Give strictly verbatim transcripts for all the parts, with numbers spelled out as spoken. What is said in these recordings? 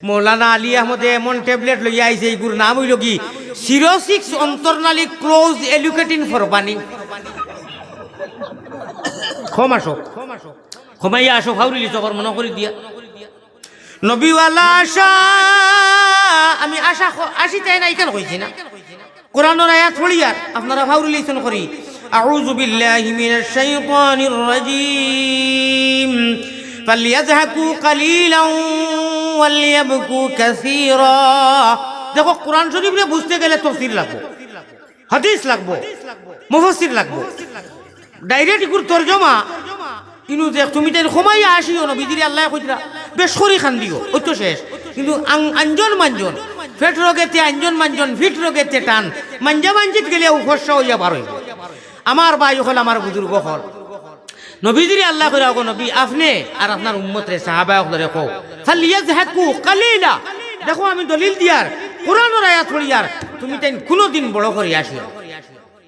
মৌলানা আলী আহমদে এমন ট্যাবলেট লইয়া আইছে, ইগুর নাম অইলো কি? সিরোসিক্স অন্তর্নালী ক্লোজ এলুকেটিন ফর বার্নিং। ক্ষমা শোক, ক্ষমাইয়া আসো, ফাউরিলিছো কর মনো করি দিয়া। নবীওয়ালা আশা, আমি আশা খ-, আশিতায় না, ইখান কইছি না। কোরআনর আয়াত পড়িয়ার আপনারা ফাউরিলিছইন করি, আউযু বিল্লাহি মিনাশ শাইতানির রাজীম, ফালইয়াযহাকু কালিলাও ওয়ালইয়াবকু কাসীরা। দেখো, কোরআন শরীফরে বুঝতে গেলে তফসির লাগবো, হাদিস লাগবো, মুফাসসির লাগবো। ডাইরেক্ট ইগুর তর্জমা ইনু যে তুমি তাইন ক্ষমাইয়া আসিও, নবীজিরে আল্লায় কইতরা, বেশ করি কান্দিও, অউ তো শেষ। কিন্তু আং-, আঞ্জন মাঞ্জন, পেট রোগেতে আঞ্জন মাঞ্জন, পিঠ রোগেতে টান, মাঞ্জা মাঞ্জিত গেলে অউ ফর্সা অইয়া বার অইবো। আমার ভাই অকল, আমার বুজুর্গ অকল, নবীজিরে আল্লায় কইরা, ওগো নবী, আপনে আর আপনার উম্মতরে, সাহাবা অকলরে কও, ফালইয়াযহাকু কালিলা। দেখো, আমি দলিল দিয়ার, কোরআনর আয়াত পড়িয়ার, তুমি তাইন কুনুদিন বড় করি আসিও না।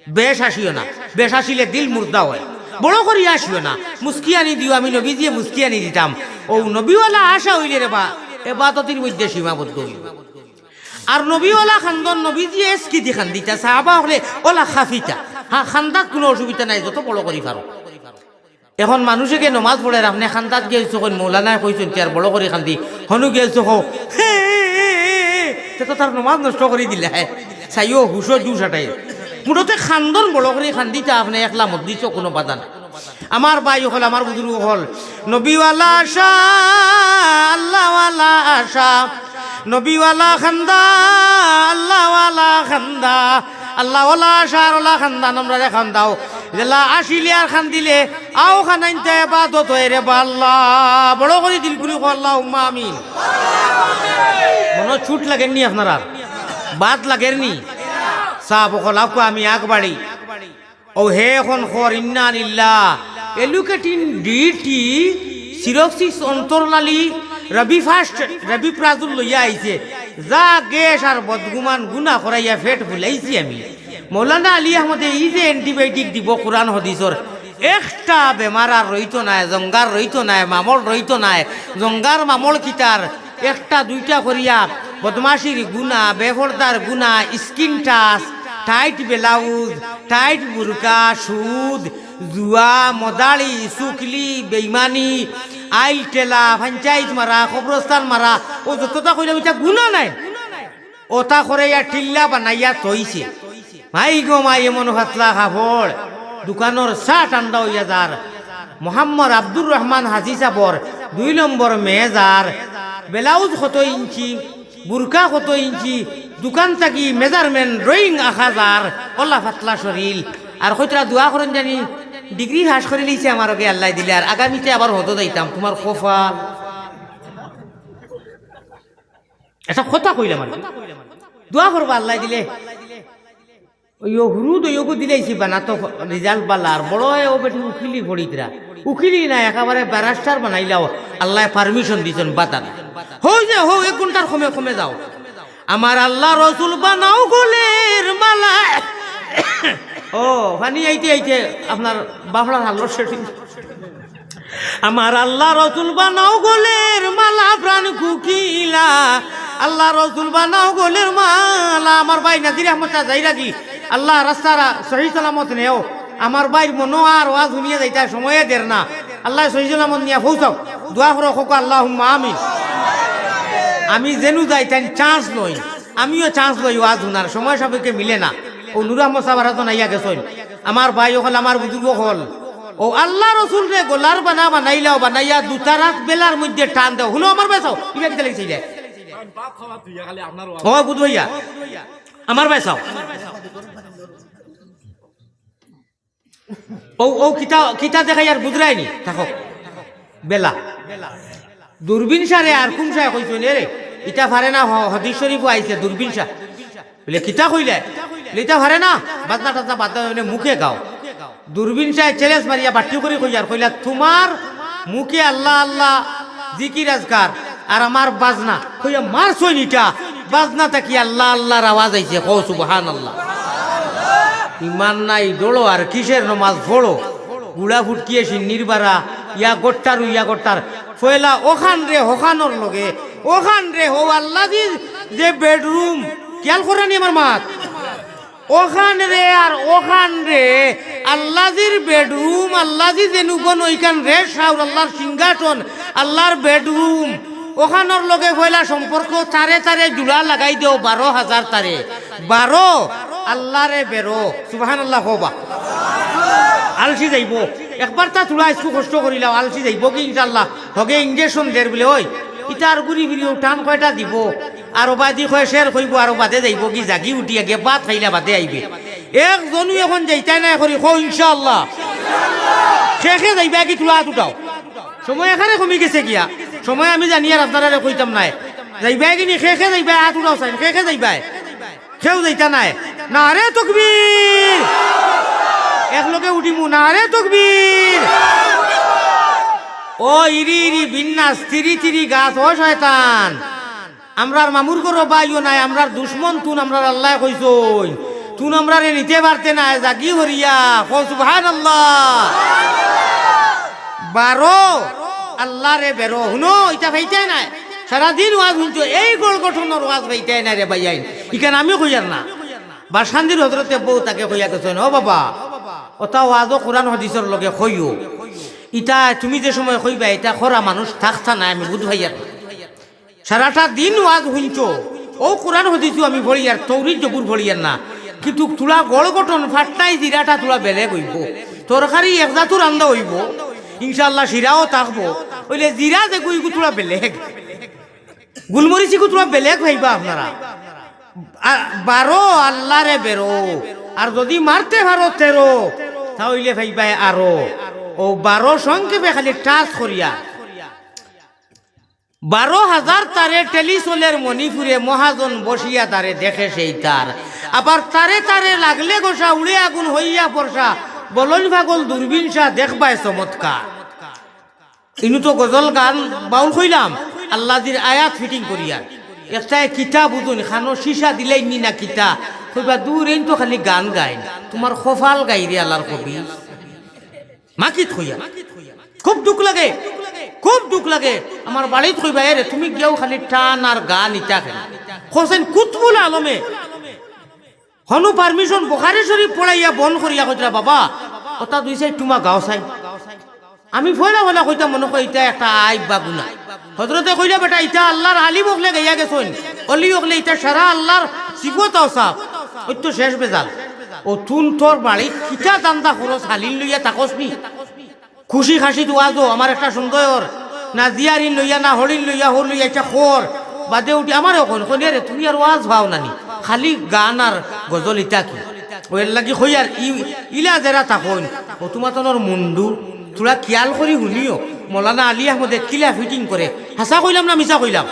বেশ আসিও না, বেশ আসিলে দিল মুর্দা অয়। বড় করি আসিও না, মুস্কি আনি দিও, আমি নবীজিয়ে মুস্কি আনি দিতাম। অউ নবীওয়ালা আশা অইলে রে বা, এবাদতির মধ্যে সীমাবদ্ধ অইবো। আর নবীওয়ালা কান্দন, নবীজিয়ে এসকি দি কান্দিতা, সাহাবা অকলে অলা খাফিতা। হ্যাঁ, কান্দাত কুনু অসুবিধা নাই, যত বড় করি পারো। এখন মানুষে গিয়া নমাজ পড়ের, আপনে কান্দাত গেছো কইন, মৌলানায় কইছইন, তে আর বড় করি কান্দি, হনু গেছো কও, হে, হে, হে, হে, তে তো তার নমাজ নষ্ট করি দিলা, হে। চাইও হুশো জুশ আটাই। মুঠতে কান্দন বড় করি কান্দিতা আপনে একলা মজলিসো কুনু বাধা নাই। আমার ভাই অকল, আমার বুজুর্গ অকল, নবীওয়ালা আশা, আল্লাহওয়ালা আশা, নবীওয়ালা কান্দা, আল্লাহওয়ালা কান্দা, আল্লাহওয়ালা আশার অলা কান্দা, আমরারে কান্দাও। যেলা আসিলে আর কান্দিলে, আও কানাইনতা এবাদত অয় রে বা আল্লাহ। বড় করি দিল খুলি কও, আল্লাহুম্মা আমিন। মনো চুট লাগের নি আপনারার? বাদ লাগের নি? সাব অকল, আউক্কা আমি আগ বাড়ি। অউ হে অখন কর, ইন্না লিল্লাহ। এলুকেটিন ডিটি, সিরোসিস অন্তরনালী, রবি ফাস্ট, রবি প্রাজুল লইয়া আইছে। যা গ্যাস আর বদগুমান গুনা করাইয়া পেট ফুলাইছি আমি। মৌলানা আলী আহমদে ই যে অ্যান্টিবায়োটিক দিবো কোরআন হাদিসর, একটা বেমার আর রইতো নায়, জঙ্গার রইতো নায়, মামল রইতো নায়। জঙ্গার মামল কিতার? একটা দুইটা করিয়া বদমাশির গুনা, বেপর্দার গুনা, skin touch, tight blouse, tight burqa, সুদ, জুয়া, মদালি, চুগলি, বেইমানি, আইল ঠেলা, পঞ্চায়েত মারা, কবরস্থান মারা, অউ যততা কইলাম ইতা গুনা নায়। অতা করাইয়া টিল্লা বানাইয়া থইছে। মাই গো মাই, এমন পাতলা কাপড়, দোকানর চা ঠান্ডা অইয়া যার। মোহাম্মদ আব্দুর রহমান হাজি সাবর দুই নম্বর মেজার, ব্লাউজ কত ইঞ্চি, বুরকা কত ইঞ্চি, দোকান থাকি মেজারমেন্ট ড্রয়িং আঁকা যার, অলা পাতলা শরীল। আর কইতরা দোয়া করইন জানি, ডিগ্রি পাস করিলিছে আমার অগে আল্লায় দিলে, আর আগামীতে আবার হজো যাইতাম, তুমার কপাল। একটা কথা কইলাম আর কি। দোয়া করবা আল্লায় দিলে। অউ হুরুদ অউ অগু দিলাইছি বানাতো রিজাল্ট বালা, আর বড় অয় অউ বেটি উকিলি পড়িতরা। উকিলি না, একেবারে ব্যারিস্টার বানাইলাও, আল্লায় পারমিশন দিছইন বাতার। হউ যে হউ, এক ঘন্টার কমে কমে যাও। আমার আল্লাহ রসুল বানাও গলের মালা। ও, পানি আইতে আইতে আপনার বাফড়ার হালত সেটিং। আমার আল্লাহ রসুল বানাও গলের মালা প্রাণ কুকিলা। আল্লাহ রসুল বানাও গলের মালা। আমার ভাই নাজির আহমদ শাহ যাইরাগি, আল্লাহ রাস্তারা সহি সালামত নেও। আমার ভাইর মনো আর ওয়াজ হুনিয়া যাইতা সময়ে দের না। আল্লায় সহি সালামত নিয়া পৌঁছাও। দোয়া করো, কউক্কা আল্লাহুম্মা আমিন। আমি যেনু যাই তাইন চান্স লইন, আমিও চান্স লই ওয়াজ হুনার, সময় সাপেক্ষে মিলে না। অউ নুর আহমদ সাব আরাজন আইয়া গেছইন। আমার ভাই অকল, আমার বুজুর্গ অকল, অউ আল্লাহ রসুলরে গলার বানা বানাইলাও, বানাইয়া দুতারাত বেলার মধ্যে টান দেও। হুনো আমার ভাই চাও, ইবা কিতা লাগছে ইলা? ও বুধ ভাইয়া, আমার ভাই চাও। অউ, অউ কিতা, কিতা দেখাইয়ার বুঝরায়নি? থাকো। বেলা। দূরবীন সারে আর কুন সায় কইছইন, এরে, ইতা পারে না, হ-, হাদিস শরীফো আইছে, দূরবীন সাহ। বলে, "কিতা কইলে?" বলে, "ইতা পারে না, বাজনা টাজনা বাদ দেও, এমনে মুখে গাও।" দূরবীন সায় চ্যালেঞ্জ মারিয়া বাট্টি করি কইয়ার, কইলা, "তুমার মুখে আল্লাহ আল্লাহ, জিকির আজকার, আর আমার বাজনা।" কইয়া মারছইন ইটা, বাজনা থাকি আল্লাহ আল্লাহর আওয়াজ আইছে, কও সুবহানাল্লাহ। ইমান নাই, ডরো আর কিসের নমাজ পড়ো? গুড়া ফুটকিয়ে সিন্নির বাড়া, ইয়া গট্টার, ইয়া গট্টার। পয়লা অখানরে হখানর লগে, অখান রে, হউ আল্লাজির যে বেডরুম, খিয়াল কররানি আমার মাত, অখান রে আর অখান রে, আল্লাজির বেডরুম, আল্লাজি যেনু বনইছইন রে, শাওর আল্লার সিংহাসন, আল্লার বেডরুম, অখানর লগে পয়লা সম্পর্ক, তারে তারে জুড়া লাগাই দেও বারো হাজার তারে। বারো, আল্লারে বেরো। সুবহানাল্লাহ কওবা। আলসি যাইবো। একবার তা থুড়া একটু কষ্ট করিলাও, আলসি যাইবোগি ইনশাআল্লাহ। হগে ইঞ্জেকশন দের বুলে, ওই, ইতা আর ঘুরি ফিরিও টান কয়টা দিবো। আরো বাদি কয় শের কইবো, আরো বাদে যাইবোগি, জাগি উঠি আগে ভাত খাইলা বাদে আইবে। একজনও এখন যাইতায় নায় করি, কও ইনশাআল্লাহ। কে কে যাইবায়গি থুড়া আত উঠাও। সময় একেবারে কমি গেছে গিয়া। সময় আমি জানি আর আপনারারে কইতাম নায়। যাইবায়গি নি, কে কে যাইবায় আত উঠাও চাইন, কে কে যাইবায়। কেউ যাইতা নায়। নারে তকবীর। একলগে উঠিমু, নারে তকবীর। ও ইরি ইরি বিন্যাস, তিরি তিরি গাছ, ও শয়তান। আমরার মামুর ঘরো বাইও নাই, আমরার দুশমন তুন আমরার আল্লায় কইছইন। তুন আমরারে নিতে পারতে নায়, জাগি হরিয়া। কও সুবহানাল্লাহ। বারো, আল্লারে বেরো। হুনো, ইতা পাইতায় নায়। সারাদিন ওয়াজ হুনছো, এই গড় গঠনর ওয়াজ পাইতায় নায় রে ভাইয়াইন। ইখান আমি কইয়ার না। বাসকান্দির হজরতে বউ তাকে কইয়া গেছইন, ও বাবা, অতা ওয়াজও কোরআন হাদিসর লগে কইও। ইতা তুমি যে সময় কইবায়, ইতা করা মানুষ থাকতা নায়, আমি বুঝ পাইয়ার না। সারাটা দিন ওয়াজ হুনছো, অউ কোরআন হাদিসও আমি পড়িয়ার, তৌরিত জবুর পড়িয়ার না, কিন্তু থুড়া গড় গঠন ফাটনাই জিরাটা থুড়া বেলেগ অইবো, তরকারি এক জাতর রান্দা অইবো, ইনশাআল্লাহ শিরাও থাকবো, অইলে জিরা যেগু ইগু থুড়া বেলেগ, গুলমরিচ ইগু থুড়া বেলেগ পাইবা আপনারা। আ, বারো আল্লারে বেরো, আর যুদি মারতে পারো তেরো, তা অইলে পাইবায় আরো। অউ বারো সংক্ষেপে খালি টাচ করিয়া বারো হাজার তারে টেলিচলের মণিপুরে, মহাজন বসিয়া তারে দেখে সেই তার। আবার তারে তারে লাগলে গোসা, উড়ে আগুন হইয়া বর্ষা, বলইন পাগল দূরবীন শাহ দেখবায় চমৎকার। ইনু তো গজল গান বাউল কইলাম, আল্লাজির আয়াত ফিটিং করিয়া। একটায় কিতা বুঝইন, কানো সীসা দিলাইন নি না কিতা? কইবা, দূর, এইন তো খালি গান গাইন, তুমার কপাল গাইরে আল্লার কবি। মাকিত কইয়া। খুব দুখ লাগে, খুব দুখ লাগে। আমার বাড়িত কইবা, এরে তুমি গিয়াও খালি টান আর গান ইতা কেনে? হোসেন কুতবুল আলমে হনু পারমিশন বুখারী শরীফ পড়াইয়া বন্ধ করিয়া কইতরা, বাবা, অতা দুই সাইড তুমা গাও চাই। আমি পয়লা পয়লা কইতাম মনো কয় ইতা একটা আইব বা গুনা। হজরতে কইলা, বেটা, ইতা আল্লার আলিম অকলে গাইয়া গেছইন, অলি অকলে, ইতা সারা আল্লার সিফত আওসাফ। অউ তো শেষ বেজাল। অউ তুন তোর বাড়িত কিতা দান্দা খরচ হালিন লইয়া থাকস নি? খুশি খাসিত ওয়াজও আমার একটা সন্দেহ অর। না জিয়ারিন লইয়া, না হরিণ লইয়া, হর লইয়া ইচ্ছা খর। বাদে উঠি আমারে কইন, কইন, "এরে, তুমি আর ওয়াজ পাও না নি? খালি গান আর গজল ইতা কি?" অউ এর লাগি কইয়ার, ই-, ইলা যেরা থাকইন, অউ তুমাতনর মুন্ডু, থুড়া খিয়াল করি হুনিও, মৌলানা আলী আহমদে কিলা ফিটিং করে। হাছা কইলাম না মিছা কইলাম?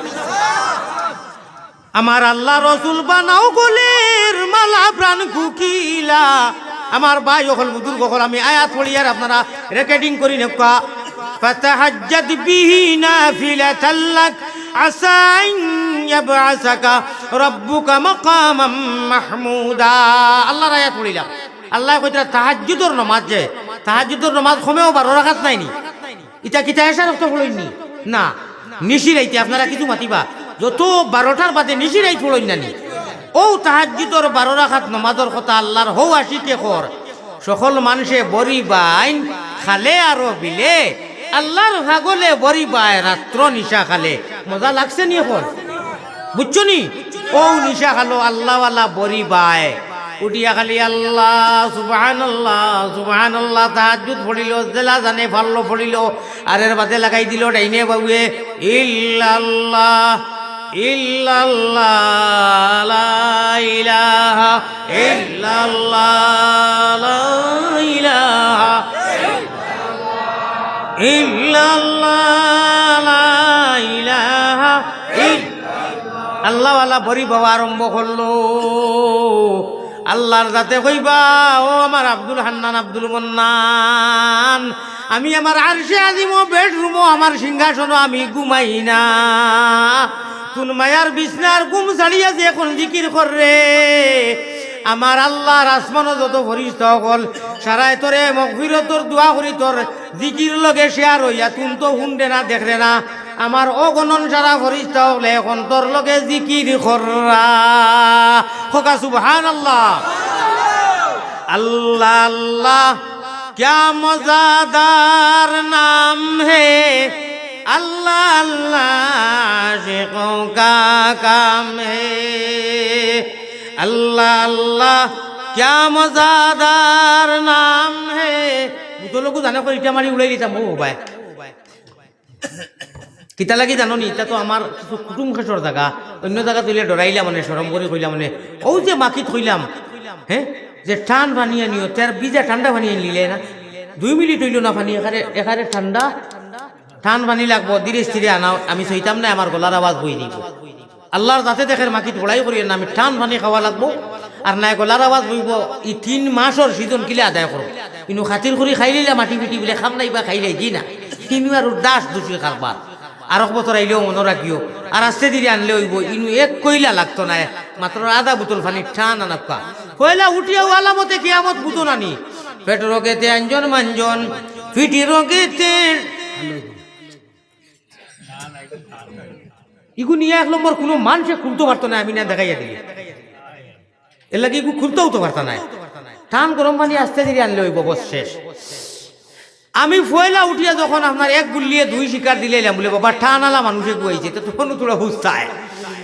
আমার আল্লা রসুল বানাও গলের মালা প্রাণ কুকিলা। আমার ভাই অকল, বুজুর্গ অকল, আমি আয়াত পড়িয়ার আপনারা রেকর্ডিং করি নেউক্কা। فتهجد به نافلة لك عسى أن يبعثك ربك مقاما محمودا। আল্লার আয়াত পড়িলাম। আল্লায় কইতরা তাহাজ্জুদর নমাজ যে, তাহাজ্জুদর নমাজ কমেও বারো রাকাত নায় নি? ইতা কিতা এশার অক্ত পড়ইন নি? না, নিশি রাইতে আপনারা কিছু মাতিবা, যত বারোটার বাদে নিশি রাইত পড়ইন না নি? অউ তাহাজ্জুদর বারো রাকাত নমাজর কথা আল্লার হউ আশিকে কর। সকল মানষে বড়ি বাইন খালে আরো বিলে, আল্লার পাগলে বড়ি বায় রাত্র নিশা খালে। মজা লাগছে নি অখন? বুঝছো নি? অউ নিশা খালো আল্লাওয়ালা বড়ি বায়। উঠিয়া খালি আল্লা, সুবহানাল্লা, সুবহানাল্লা, তাহাজ্জুদ পড়িলো, যেলা জানে পারলো পড়িলো, আর এর বাদে লাগাই দিলো ডাইনে বাউয়ে, ইল্লাল্লাহ, ইল্লাল্লাহ, লা ইলাহা ইল্লাল্লাহ, লা ইলাহা ইল্লাল্লাহ, লা ইলাহা ইল্লাল্লাহ। আল্লাওয়ালা বড়ি বাওয়া আরম্ভ করলো। আল্লার জাতে কইবা, ও আমার আব্দুল হান্নান, আব্দুল মন্নান, আমি আমার আরশে আজিমো, বেডরুমো, আমার সিংহাসনো আমি ঘুমাই না। তুন মায়ার বিছনার ঘুম ছাড়িয়া যে অখন জিকির কররে, আমার আল্লার আসমানো যত ফিরিস্তা অকল, সারায় তোরে মগফিরতর দোয়া করি, তোর জিকির লগে শেয়ার অইয়া, তুন তো হুনরে না, দেখরে না। আমার অগণন সারা ফিরিস্তা অকলে অখন তোর লগে জিকির কররা। কউক্কা সুবহানাল্লাহ। আল্লাহ আল্লাহ, ক্যা মজাদার নাম হে। আল্লাহ আল্লাহ, আশিকোঁ কা কাম হে। আল্লাহ আল্লাহ, ক্যা মজাদার নাম হে। বুতলগু জানে কইটা মারি উড়াই দিতাম, ও ভাই। কিতা লাগি জানো নি? ইতা তো আমার কিছু কুটুম খেসর জাগা, অইন্য জাগাত অইলে ডরাইলাম মানে, শরম করি কইলাম মানে। অউ যে মাকিত কইলাম, হে, যে টান পানি আনিও, তের ভিজা ঠান্ডা পানি আনিলে না, দুই মিনিট অইলো না পানি, একারে, একারে ঠান্ডা, টান পানি লাগবো, ধীরে স্থিরে আনাও, আমি সইতাম না, আমার গলার আওয়াজ বই দিবো। আল্লার জাতে দেখের মাকিত বড়াই করিও না, আমি টান পানি খাওয়া লাগবো, আর নায় গলার আওয়াজ বইবো। ই তিন মাসর সিজন কিলা আদায় করো? ইনু খাতির করি খাইলিলা মাটি পিটি বুলে খাম নাই বা খাইলাই কি না? ইনু আর উদাস দুষি কারবার। আরক বছর আইলেও মনো রাখিও, আর আস্তে ধীরে আনলে অইবো। ইনু এক কইলা লাগতো নায়, মাত্র আধা বুতল পানি টান আনাক্কা। পয়লা উঠিয়াউ আলামতে কিয়ামত বুঝো না নি। পেট রগেতে আঞ্জন মাঞ্জন, পিঠি রগেতে ইগু নিয়া এক নম্বর কুনু মানষে খুলতো পারতো নায়, আমি না দেখাইয়া দিলে। এরলাগি ইগু খুলতেও তো পারতা নায়। টান গরম পানি আস্তে ধীরে আনলে অইবো, বস শেষ। আমি পয়লা উঠিয়া যখন আপনার এক গুল্লিয়ে দুই শিকার দিলাইলাম, বুলে, "বাবা, টান আলা মানুষ এগু আইছে", তো তখনও থুড়া বুঝতায়।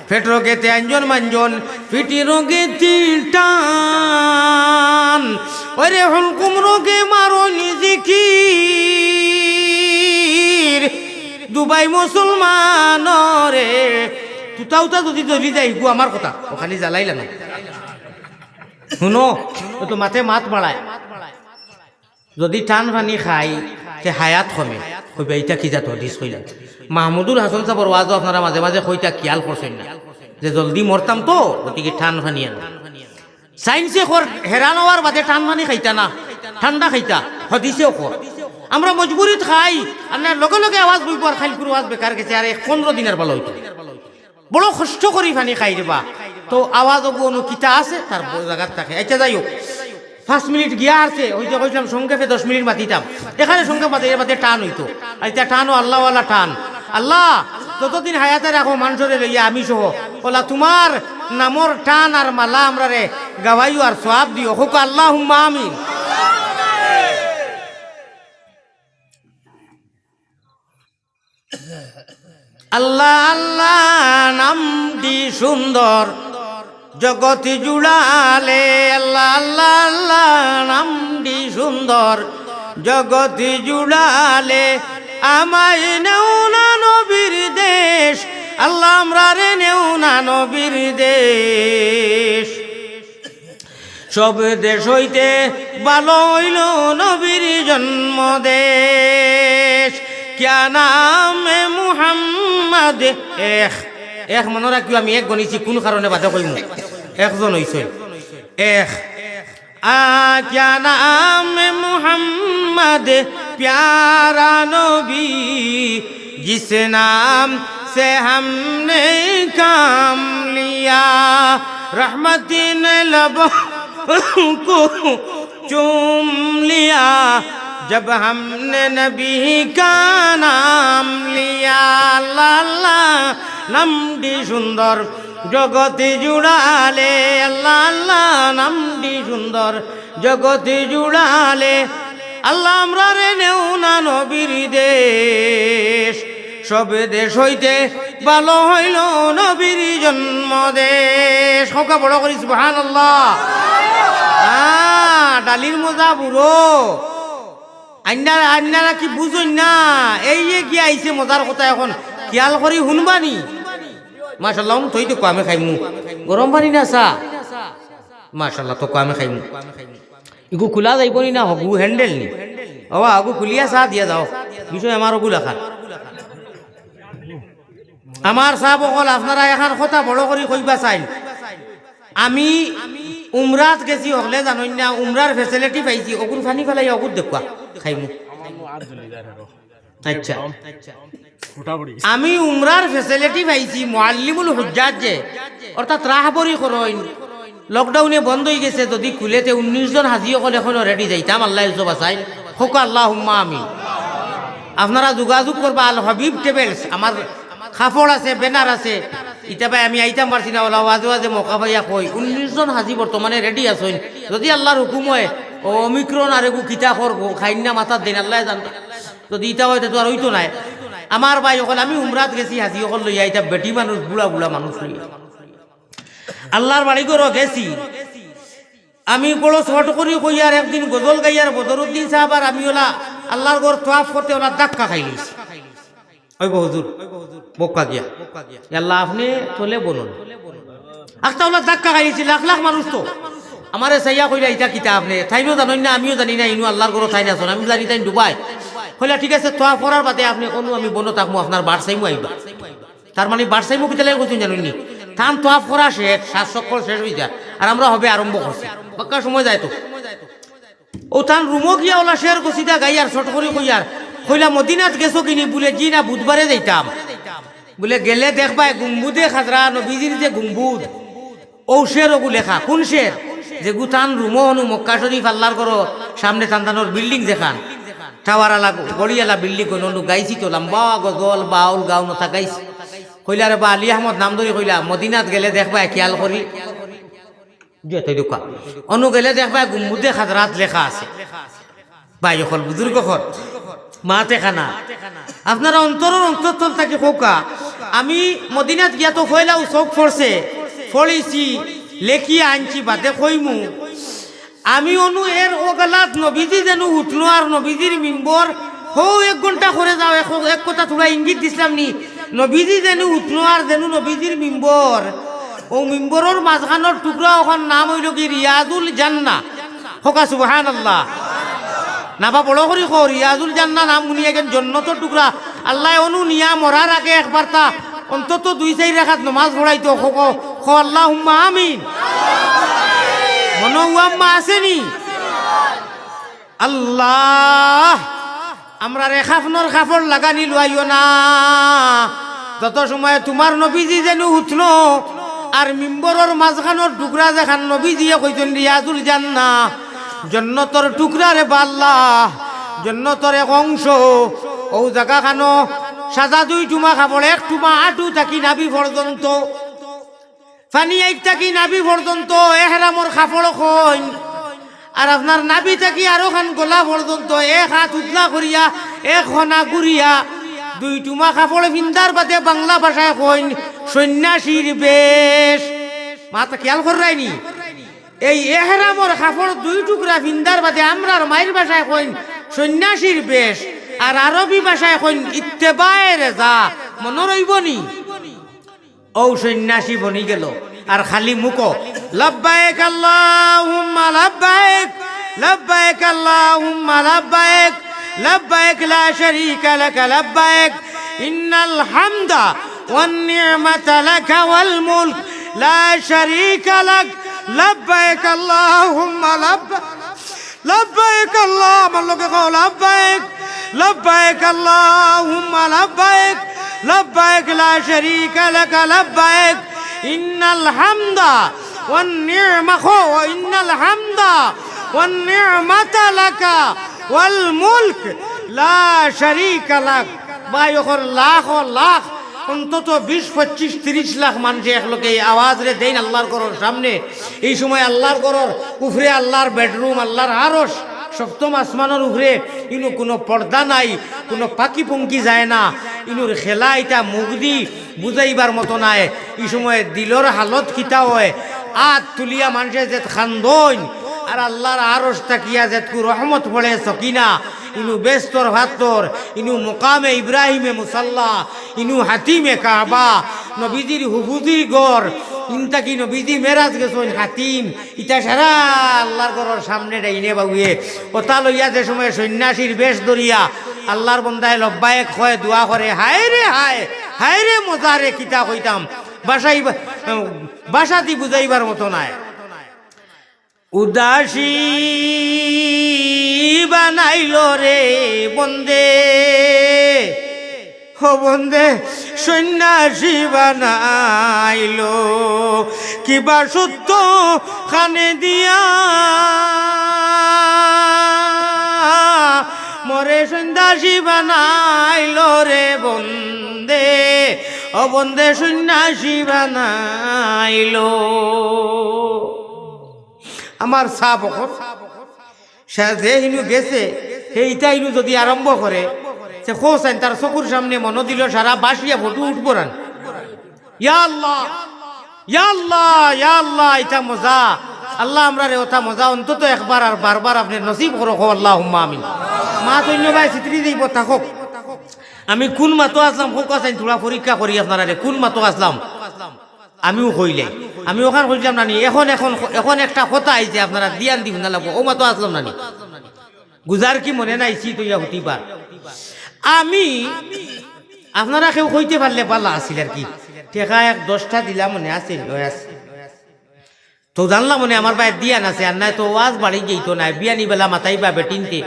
পেট রগেতে আঞ্জন মাঞ্জন, পিঠি রগেতে টান, ওরে হুলকুম রগে মারো নিজে কি দুবাই মুসলমানরে, তুতা উতা যদি জ্বলি যায়, ইগু আমার কথা, ও খালি জ্বালাইলা না। হুনো, ও তো মাতে মাত বাড়ায়। যদি টান পানি খাই, তে হায়াত কমে। কইবা, "ইটা কি জাত হাদিস কইলা?" মাহমুদুল হাসান সাবর ওয়াজও আপনারা মাঝে মাঝে কইতা, খিয়াল করছইন না, যে জলদি মরতাম তো, গতিকে টান পানি আনো। সাইন্সে কর হেরান অওয়ার বাদে টান পানি খাইতা না, ঠান্ডা খাইতা, হাদিসেও কর। আমরা মজবুরিত খাই, আর না লগে লগে আওয়াজ বইবো আর খাইলকুর ওয়াজ বেকার গেছে, আর এক পনেরো দিনর ভালা অইতো। বড় কষ্ট করি পানি খাই রেবা, তো আওয়াজ অগু অনু কিতা আছে তার ব-, জাগাত থাকে। আচ্ছা, যাই হোক, পাঁচ মিনিট গিয়া আরছে, ওই যে কইছিলাম সংক্ষেপে দশ মিনিট মাতিতাম, এখানে সংক্ষেপ মাতে, এর মাঝে টান অইতো। আর ইটা টানও আল্লাহওয়ালা টান। আল্লাহ, যতদিন হায়াতে রাখো মানষরে লইয়া আমি সহ, ওলা তুমার নামর টান আর মালা আমরারে গাওয়াইও আর সওয়াব দিও। কউক্কা আল্লাহুম্মা আমিন। আল্লাহ আল্লাহ নামটি সুন্দর, জগত জুড়ালে। আল্লাহ আল্লাহ আল্লাহ নামটি সুন্দর, জগত জুড়ালে। আমায় নেও না নবীর দেশ, আল্লাহ আমরারে নেও না নবীর দেশ। সব দেশ হইতে ভালা অইলো নবীর জন্ম দেশ। ক্যা নাম এ মুহাম্মদ? এক, এক মনো রাখিও, আমি এক গনিছি, কুন কারণে বাদে কইমু। একজন অইছে। এক, আ, ক্যা নাম এ মুহাম্মদ, প্যারা নবী, জিস নাম সে হামনে কাম লিয়া, রহমতিন লব কো চুম লিয়া, জব হামনে নবী কা নাম লিয়া। আল্লাহ আল্লাহ নামটি সুন্দর, জগত জুড়ালে। আল্লাহ আল্লাহ নামটি সুন্দর, জগত জুড়ালে। আল্লাহ আমরারে নেও না নবীর দেশ, সব দেশ হইতে ভালা অইলো নবীর জন্ম দেশ। কউক্কা বড় করি সুবহানাল্লাহ। হ্যাঁ, ডালির মজা বুড়ো। আইন্না, আইন্নারা কি বুঝইন না? এই যে কি আইছে মজার কথা, এখন খিয়াল করি হুনবানি। মাশাআল্লাহ, হুন থই তো কউক্কা আমি খাইমু। গরম পানি না চা? মাশাআল্লাহ, তো কউক্কা আমি খাইমু। ইগু খুলা যাইবো নি না, হগু হ্যান্ডেল নি? ওবা, হগু খুলিয়া চা দিয়া যাও। বিষয় আমার হগু লাখান। আমার সাব অকল, আপনারা এখান কথা বড় করি কইবা চাইন। আমি উমরাত গেছি, হকলে জানইন না, উমরার facility পাইছি, অগুর পানি ফালাইয়া অগুর দেখবা, খাইমু। আচ্ছা। আমি উমরার facility পাইছি, মুআল্লিমুল হুজ্জাজ যে, অর্থাৎ রাহবরি করইন, lockdown-এ বন্ধ অইগেছে, যদি খুলে তে উনিশ জন হাজি অকল এখনো ready যাইতাম, আল্লায় উজো বাচাইন, কউক্কা আল্লাহুম্মা আমিন। আপনারা যোগাযোগ করবা আল হাবিব ট্রাভেলস। আমার কাপড় আছে, ব্যানার আছে। ইতা ভাই আমি আইতাম পারছি না, অলা ওয়াজে ওয়াজে মৌকা পাইয়া কই। উনিশ জন হাজি বর্তমানে রেডি আছইন। যদি আল্লার হুকুম অয়, ও ওমিক্রন আর এগু কিতা করবো, খাইন না মাথার দিন, আল্লায় জানতা। যদি ইতা অয়, তে তো আর অইতো নায়। আমার ভাই অকল, আমি উমরাত গেছি, হাজি অকল লইয়া, ইতা বেটি মানুষ, বুড়া বুড়া মানুষ লইয়া। আল্লার বাড়ি ঘরো গেছি। আমি বড় শর্ট করি কইয়ার, একদিন গজল গাইয়ার বদরুদ্দিন সাব আর আমি অলা আল্লার ঘর তোয়াফ করতে অলা ধাক্কা খাইলিছি। ওই হুজুর, বক্কা গিয়া। আল্লাহ, আপনে তলে বলুন। আখতা অলা ধাক্কা খাইলিছি, লাখ লাখ মানুষ তো। আমারে চাইয়া কইলা, "ইতা কিতা আপনে?" তাইনও জানইন না, আমিও জানি না, ইনু আল্লার ঘরো তাইন আছইন। আমি জানি তাইন ডুবাই। কইলা, "ঠিক আছে, তোয়াফ করার বাদে আপনে কইনু আমি বনো থাকমু, আপনার বাড়ি চাইমু আইবা।" তার মানে বাড়ি চাইমু কিতা লাগি কইছইন জানইন নি? তান তোয়াফ করা শেষ, সাত চক্কর শেষ অই যায়, আর আমরা হবে আরম্ভ করছি। বাক্কা সময় যায় তো। ও তান রুমো গিয়া অলা শের কছিদা গাইয়ার শর্ট করি কইয়ার, কইলা, "মদিনাত গেছো কিনি?" বুলে, "জি না, বুধবারে যাইতাম।" বুলে, "গেলে দেখবায় গুম্বুদে খাজরা, নবীজির যে গুম্বুদ, ও শের ওগু লেখা।" কোন শের? যেগু তান রুমো অনো মক্কা শরীফ আল্লার ঘরো সামনে তান তানর বিল্ডিং যেখান, টাওয়ার আলা, গড়ি আলা বিল্ডিং অনো, অনো গাইছি তো, লম্বা গজল, বাউল, গাউন অতা গাইছি। কইলা রে বা, আলী আহমদ নাম ধরি কইলা, "মদিনাত গেলে দেখবায়, খেয়াল করি।" জি, তাই দেখবা। অনো গেলে দেখবায় গুম্বুদে খাজরাত লেখা আছে। ভাই অকল, বুজুর্গ অকল, মাতে খানা। আপনারা অন্তরর অন্তরতল থাকি কউক্কা, আমি মদিনাত গিয়া তো পয়লাউ চউখ পড়ছে, পড়ছি, লেখিয়া আনছি, বাদে কইমু। আমি অনো এর অগালাত নবীজি যেনু উঠনো আর নবীজির মিম্বর, হউ এক ঘন্টা করে যাও, এক, এক কথা থুড়া ইঙ্গিত দিছলাম নি, নবীজি যেনু উঠনো আর যেনু নবীজির মিম্বর, অউ মিম্বরর মাঝখানর টুকরা অখান নাম অইলো গি রিয়াজুল জান্নাহ। কউক্কা সুবহানাল্লাহ। না বা বড় করি কও, রিয়াজুল জান্নাহ নাম হুনিয়া কেন, জন্নতর টুকরা। আল্লায় অনো নিয়া মরার আগে একবারতা অন্তত দুই চাইর রাকাত নমাজ পড়াইতো। কও, কও, কও আল্লাহুম্মা আমিন। মনো অউ আম্মা আছে নি? আল্লাহ, আমরারে কাফনর কাপড় লাগানি লওয়াইও না। যত সময় তুমার নবীজি যেনু উঠনো, আর মিম্বরর মাঝখানর টুকরা যেখান নবীজিয়ে কইছইন রিয়াজুল জান্নাহ, জন্নতর টুকরা রে বা আল্লাহ, জন্নতর এক অংশ, অউ জাগাখানো সাদা দুই টুমা কাপড়, এক টুমা আটু থাকি নাভি পর্যন্ত, পানি আইট থাকি নাভি পর্যন্ত এহরামর কাপড় কইন। আর আপনার নাভি থাকি আরোখান গলা পর্যন্ত এক আত উতলা করিয়া, এক হনা ঘুরিয়া, দুই টুমা কাপড় ফিন্দার বাদে বাংলা ভাষায় কইন সন্ন্যাসীর বেশ। মাত খেয়াল কররায়নি? এই এহরামর কাপড় দুই টুকরা ফিন্দার বাদে আমরার মাইর ভাষায় কইন সন্ন্যাসীর বেশ, আর আরবি ভাষায় কইন ইত্তেবায়ে রেজা। মনো রইবো নি? অউ সন্ন্যাসী বনি গেল, আর খালি মুখো, "লাব্বাইক আল্লাহুম্মা লাব্বাইক, লাব্বাইক আল্লাহুম্মা লাব্বাইক, লাব্বাইক লা শারীকা লাকা লাব্বাইক, ইন্নাল হামদা ওয়ান নি'মাতা লাকা ওয়াল মুলক লা শারীকা লাক, লাব্বাইক আল্লাহুম্মা লাব্বাইক।" লাব্বাইক আল্লাহ, আমার লগে কও, লাব্বাইক, লাব্বাইক আল্লাহুম্মা লাব্বাইক, লাব্বাইক লা শারীকা লাকা লাব্বাইক, ইন্নাল হামদা ওয়ান নি'মা, কও, ইন্নাল হামদা ওয়ান নি'মাতা লাকা ওয়াল মুলক লা শারীকা লাক। ভাই অকল, লাখো লাখ, অন্তত বিশ, পঁচিশ, তিরিশ লাখ মানষে একলগে এই আওয়াজরে দেইন আল্লার ঘরর সামনে। এই সময় আল্লার ঘরর উপরে আল্লার বেডরুম, আল্লার আরশ, সপ্তম আসমানর উপরে, ইনো কুনু পর্দা নাই, কুনু পাখি পঙ্খি যায় না, ইনোর খেলা ইতা মুখদি বুঝাইবার মতো নায়। ই সময় দিলর হালত কিতা অয়, আত তুলিয়া মানষে যেত কান্দইন, আর আল্লার আরশ থাকিয়া যেতকু রহমত পড়ে সকিনা, ইনু বেস্তর ফাত্তর, ইনু মুকামে ইব্রাহিমে মুসাল্লা, ইনু হাতিমে কাবা, নবীজির হুফুজির ঘর, ইন থাকি নবীজি মেরাজ গেছইন হাতিম, ইতা সারা আল্লার ঘরর সামনে ডাইনে বাউয়ে। ওতা লইয়া যে সময় সন্ন্যাসীর বেশ ধরিয়া আল্লার বন্দায় লব্বায়েক কয়, দোয়া করে, হায় রে হায়, হায় রে মজা রে, কিতা কইতাম, ভাষাই বা-, ভাষাদি বুঝাইবার মতো নায়। উদাসী বানাইল রে বন্দে, ও বন্দে, সন্ন্যাসী বানাইল, কিবা সত্য খানে দিয়া ওরে সন্ন্যাসী বানাইলো রে বন্দে, ও বন্দে সন্ন্যাসী বানাইলো। আমার সাব অখন, সে যে হিনু গেছে, হে ইটা হিনু যদি আরম্ভ করে, সে খোসাইন তার চকুর সামনে মনো দিল সারা বাসিয়া ফটো উঠবো রান। ইয়া আল্লাহ, ইয়া আল্লাহ, ইয়া আল্লাহ, ইটা মজা। আল্লাহ, আমরারে ওটা মজা অন্তত একবার আর বারবার আপনে নসিব করো, কও আল্লাহুম্মা আমিন। মাত অইন্য বায় ছিতরি যাইবো, থাকউক। আমি কুন মাতো আছলাম, কউক্কা চাইন, থুড়া পরীক্ষা করি আপনারারে, কুন মাতো আছলাম? আমিও কইলে, আমি অখান কইছলাম না নি, অখন, অখন, অখন একটা কথা আইছে, আপনারা ধিয়ান দিবা না লাগবো, অউ মাতো আছলাম না নি? গুজার কি মনে নাই, শীত অইয়া হুতিবার। আমি, আপনারা কেউ কইতে পারলে ভালা আছিল আর কি। টেকা এক দশটা দিলাম মনে আছে, লয় আছে। তো জানলাম মনে আমার বায় ধিয়ান আছে, আর নায় তো ওয়াজ বাড়ি যাইতো নায়, বিয়ানি বেলা মাতাইবা বেটিন্তে,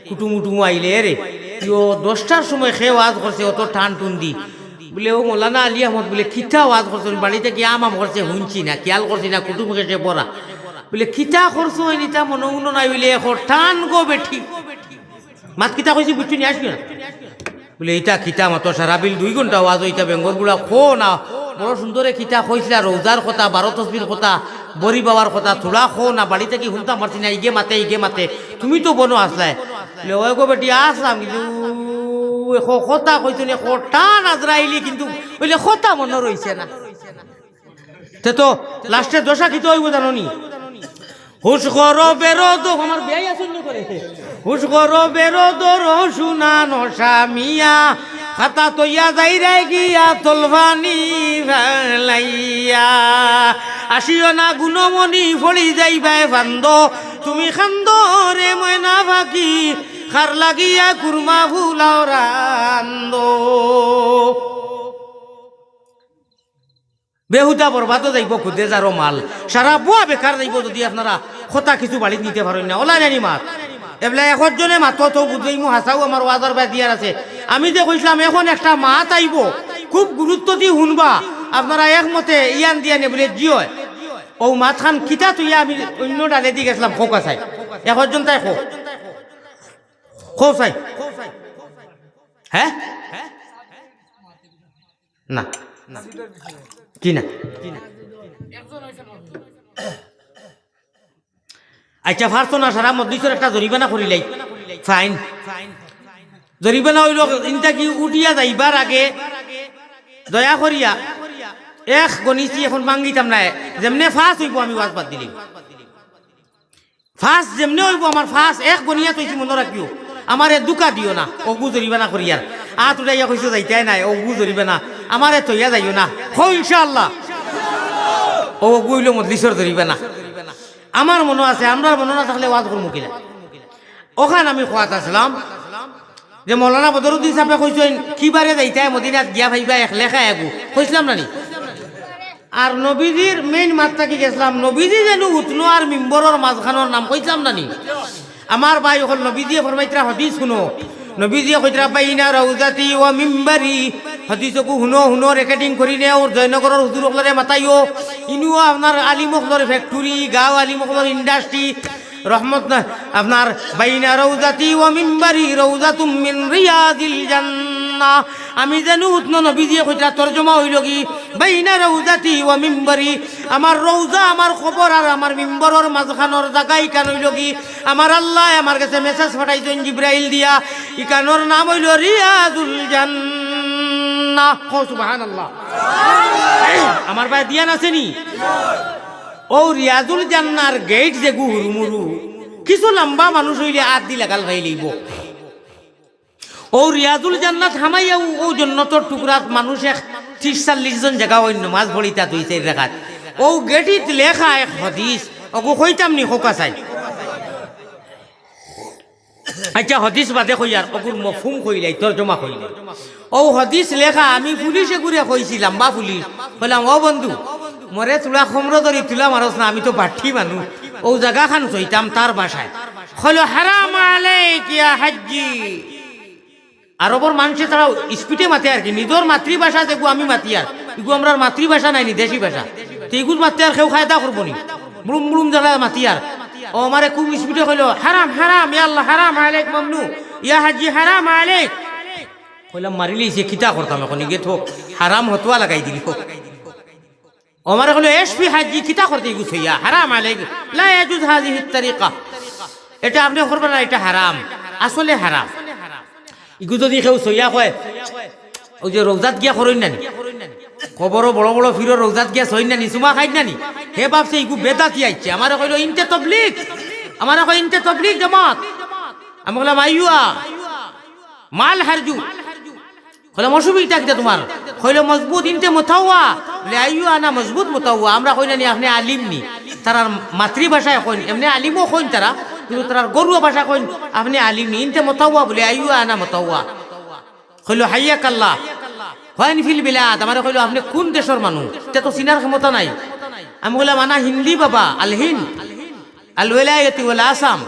কুটুম উটুম আইলে রে। ইয়ো দশটার সময় কে ওয়াজ করছে অত টান টুন দি। বুলে, "ও মৌলানা আলী আহমদ বুলে কিতা ওয়াজ করছে, বাড়ি থাকি আম আম করছে, হুনছি না, খিয়াল করছি না, কুটুম গেছে পড়া।" বুলে, "কিতা করছো, ইতা মনো উনো নাই।" বুলে, "এখন টান গো বেটি।" মাত কিতা কইছি বুঝছো নি, আসবি না? বুলে, "ইতা কিতা মাতো সারা বিল দুই ঘন্টা ওয়াজ অইতা বেঙ্গর গুড়া, কও না, বড় সুন্দরে কিতা কইছলা, রোজার কথা, বারো তসবির কথা, বড়ি বাবার কথা, থুড়া কও না, বাড়ি থাকি হুনতাম পারছি না, ইগে মাতে, ইগে মাতে, তুমি তো বনো আছলায়।" বুলে, "ওই গো বেটি, আছলাম, কিন্তু ক-, কথা কইতো নি, কটা নাজরাইলি, কিন্তু অইলে কথা মনো রইছে না।" তে তো লাস্টে দশা কিতা অইবো জানো নি? হুশ করো বেরো দো, আমার বিয়াই আসন্ন করে। হুশ করো বেরো দো রো সুনা নশা মিয়া, খাতা তইয়া যাইরায় গিয়া তলফানি ফালাইয়া। আসিও না গুণমণি ফড়ি যাইবায় ফান্দ, তুমি খান্দো রে ময়না পাখি, খার লাগিয়া কুরমা ফুলাও রান্দো। বেহুদা বরবাদও যাইবো, খুদে যারও মাল। সারা বুয়া বেকার যাইবো যদি আপনারা কথা কিছু বাড়িত নিতে পারইন না। ওলা জানি মাত। এবলা একজনে মাতো তো বুঝাইমু, হাছাউ আমার ওয়াজর বায় দিয়ার আছে। আমি যে কইছলাম, এখন একটা মাত আইবো, খুব গুরুত্ব দি হুনবা। আপনারা একমতে ইয়ান দিয়া নে বুলে জি অয়। অউ মাতখান কিতা থইয়া আমি অইন্য ডালেদি গেছলাম, কউক্কা চাই। একজন তাই কও। কও চাই। হে? না। কি না? আইচ্ছা, পারছো না, সারা মজলিসর একটা জরিমানা করিলাই। ফাইন। জরিমানা অইলো, ইনতা কি উঠিয়া যাইবার আগে দয়া করিয়া এক গনিছি, এখন ভাঙ্গিতাম নায়, যেমনে পাস অইবো আমি ওয়াজ বাদ দিলিমু। পাস যেমনে অইবো, আমার পাস এক গনিয়া থইছি, মনো রাখিও। আমারে ধুকা দিও না, অগু জরিমানা করিয়ার। আত উঠাইয়া কইছো যাইতায় নায়, অগু জরিমানা। আমারে থইয়া যাইও না। কও ইনশাআল্লাহ। অউ অগু অইলো মজলিসর জরিমানা। আমার মনো আছে, আমরার মনো না থাকলে ওয়াজ করমু কিলা? অখান আমি কওয়াত আছলাম যে মৌলানা বদরুদ্দিন সাবে কইছইন, "কিবারে যাইতায় মদিনাত গিয়া পাইবা এক লেখা এগু।" কইছলাম না নি? আর নবীজির মেইন মাত থাকি গেছলাম, নবীজি যেন হুতনো আর মিম্বরর মাঝখানর নাম কইছলাম না নি? আমার ভাই অকল, নবীজিয়ে ফরমাইতরা, হাদিস হুনো। নবীজিয়ে কইতরা, "বাইনা রাউজাতি ওয়া মিম্বারি।" হাদিস অগু হুনো, হুনো, রেকর্ডিং করি নেও, জয়নগরর হুজুর অকলরে মাতাইও। ইনুও আপনার আলিম অকলর ফ্যাক্টরি, গাঁও আলিম অকলর ইন্ডাস্ট্রি। রহমত না, আপনার বাইনা রাউজাতি ওয়া মিম্বারি রাউজাতুম মিন রিয়াদিল জান্নাহ। আমি যেন হুতনো নবীজিয়ে কইতরা তর্জমা অইলো গি, বাইনা রাউজাতি ওয়া মিম্বারি, আমার রওজা, আমার কবর আর আমার মিম্বরর মাঝখানর জাগা ইখান অইলো গি, আমার আল্লায় আমার গেছে মেসেজ পাঠাইছইন জিব্রাইল দিয়া, ইখানর নাম অইলো রিয়াজুল জান্নাহ। কও সুবহানাল্লাহ। আমার ভাই ধিয়ান আছে নি? অউ রিয়াজুল জান্নার গেইট যেগু হুরুমুরু, কিছু লাম্বা মানুষ অইলে আত দি লাগাল খাইলাইবো। অউ রিয়াজুল জান্নাত হামাইয়া অউ, অউ জন্নতর টুকরাত মানুষ এক ত্রিশ চল্লিশ জন জাগা অইন নমাজ পড়িতা দুই চাইর রাকাত। অউ গেটিত লেখা এক হাদিস, অগু কইতাম নি, কউক্কা চাই। আইচ্ছা, হাদিস বাদে কইয়ার, অগুর মফহুম কইলাই, তর্জমা কইলাই। অউ হাদিস লেখা, আমি পুলিশ এগুরে কইছি, লাম্বা পুলিশ। কইলাম, "ও বন্ধু, মরে তুলা খমরো ধরি তুলা মারস না, আমি তো বাট্টি মানুষ।" অউ জাগাখান চাইতাম তার ভাষায়। কইলো, "হারাম আলাইক ইয়া হাজ্জি।" আরবর মানষে তারা স্পিডে মাতে আর কি, নিজর মাতৃভাষা যেগু আমি মাতিয়ার, ইগু আমরার মাতৃভাষা নায় নি, দেশি ভাষা। তে ইগুত মাততে আর কেউ কায়দা করবো নি? বুড়ুম বুড়ুম যারা মাতিয়ার। অউ আমারে খুব স্পিডে কইলো, "হারাম, হারাম, ইয়া আল্লাহ, হারাম আলাইক মামনু।" ইয়া হাজি হারাম আলাইক। কইলাম, "মারিলিছে, কিতা করতাম এখন, ইগে তো হারাম হতুয়া লাগাই দিল।" ও আমারে কইলো, "এশফি হাজি, কিতা করতে ইগু সইয়া? হারাম আলাইক, লা ইয়াজুজ হাযিহিত তারিকা।" এটা আপনে করবা না, এটা হারাম, আসলে হারাম। ইগু যদি কেউ সইয়া কয়, ওই যে রোজাত গিয়া করইন নানি, কবরো বড় বড় ফিরো রোজাত গিয়া সইন নানি, চুমা খাইন নানি, হে ভাবছে ইগু বেদাতি আইছে। আমারে কইলো, "ইনতে তবলিগ।" আমারে কয়, "ইনতে তবলিগ জামাত।" আমি কইলাম, "আইওয়া, মাল হারজু।" কইলাম, "অসুবিধা কিতা তোমার?" কইলো, "মজবুত, ইনতে মুতাওয়া।" বলে, "আইওয়া না, মজবুত মুতাওয়া।" আমরা কই নানি, "আপনে আলিম নি?" তারার মাতৃভাষায় কইন, এমনে আলিমও কইন তারা, কিন্তু তারার গরুয়া ভাষায় কইন, "আপনে আলিম নি, ইনতে মুতাওয়া?" বলে, "আইওয়া না মুতাওয়া।" কইলো, "হাইয়াকাল্লাহ, ওয়াইন ফিল বিলাদ?" আমারে কইলো, "আপনে কোন দেশর মানুষ?" তে তো চিনার ক্ষমতা নাই। আমি কইলাম, "আনা হিন্দি বাবা, আল হিন্দ, আল ওয়েলায়তি ওয়াল আসাম।"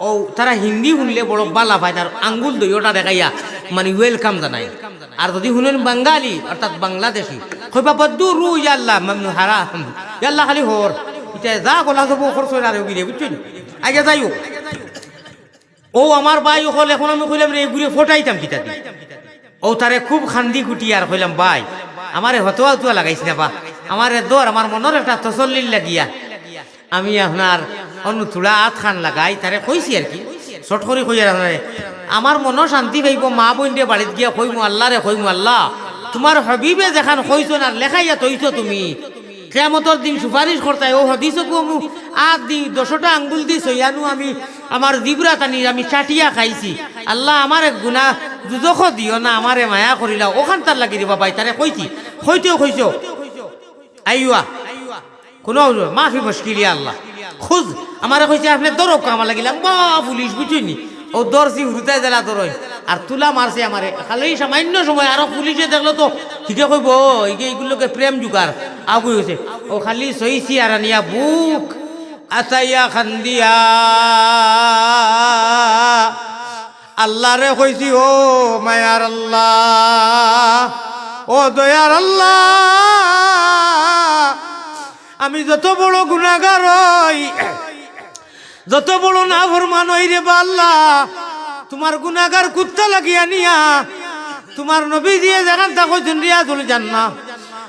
ও, তারা হিন্দি হুনলে বড় বালা পায়, তার আঙ্গুল দুইওটা দেখাইয়া, মানে, ওয়েলকাম জানায়। আর যদি হুনইন বাঙালি, অর্থাৎ বাংলাদেশি, কইবা, "বদ্দু রু, ইয়াল্লা, মামনু হারাম, ইয়াল্লা, খালি হর।" ইতা যা গলা যাবো, খরচ অইরা রে, বুঝছইন? আগে যাই হোক। ও আমার ভাই অকল, এখন আমি কইলাম রে, এগুরে ফটাইতাম কিতা দি? ও তারে খুব খান্দি কুটি আর কইলাম, "ভাই, আমারে হতুয়া উতুয়া লাগাইস না বা, আমারে ধর, আমার মনর একটা তসল্লির লাগিয়া আমি আপনার অনু থুড়া আত খান লাগাই।" তারে কইছি আর কি, শর্ট করি কই আর আপনারে, "আমার মনও শান্তি পাইবো, মা বইনরে বাড়িত গিয়া কইমু, আল্লারে কইমু, 'আল্লা, তোমার হাবিবে যেখান কইছইন আর লেখাইয়া থইছো তুমি, কিয়ামতর দিন সুপারিশ করতায়, ও হাদিসও কমু, আত দি, দশটা আঙ্গুল দি সইয়ানু আমি আমার জিবরা টানি আমি চাটিয়া খাইছি। আল্লা, আমারে গুনা দুজখো দিও না, আমারে মায়া করিলাও।'" অখানতার লাগি রে বাবা, ইতারে কইছি, কইতেও কইছো। আইওয়া, কোনো মাফি মুশকিল, ইয়া আল্লা। খুজ, আমারে কইছে, "আপনে ধরউক্কা আমার লাগি।" লাম, বা পুলিশ বুঝছইন নি? ও ধরছি, হুরুতায় জেলা ধরইন। আর তুলা মারছে আমারে। খালি সামান্য সময় আরো পুলিশে দেখলো তো, হিগে কইবো, "ও, ইগে ইগুর লগে প্রেম জুগার।" আগুই অইছে। ও খালি সইছি আর আনিয়া বুক আতাইয়া খান্দিয়া আল্লারে কইছি, "ও মায়ার আল্লা, ও দয়ার আল্লা, আমি যত বড় গুনাগার অই, যত বড় নাফরমান অই রে বা আল্লা, তোমার গুনাগার কুত্তা লাগিয়া নিয়া তোমার নবীজিয়ে যেখানতা কইছইন রিয়াজুল জান্নাহ,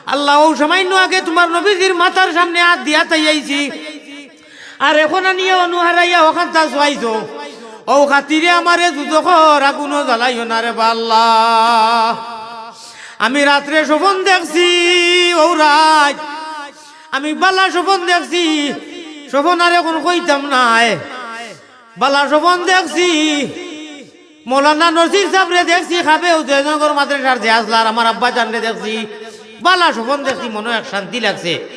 আল্লা, অউ সামান্য আগে তোমার নবীজির মাথার সামনে আত দিয়া তাই আইছি।" আর এখন আনিয়া অনু হারাইয়া অখানতা চুয়াইছো। অউ খাতিরে আমারে দুজখর আগুনো জ্বালাইও না রে বা আল্লা। আমি রাত্রে স্বপন দেখছি, অউ রাইত আমি বালা স্বপন দেখছি। স্বপন আর এখন কইতাম নায়। বালা স্বপন দেখছি। মৌলানা নসির সাবরে দেখছি, খাবে উদয়নগর মাদ্রাসার যে আসলা, আর আমার আব্বা জানরে দেখছি। বালা স্বপন দেখছি, মনো এক শান্তি লাগছে।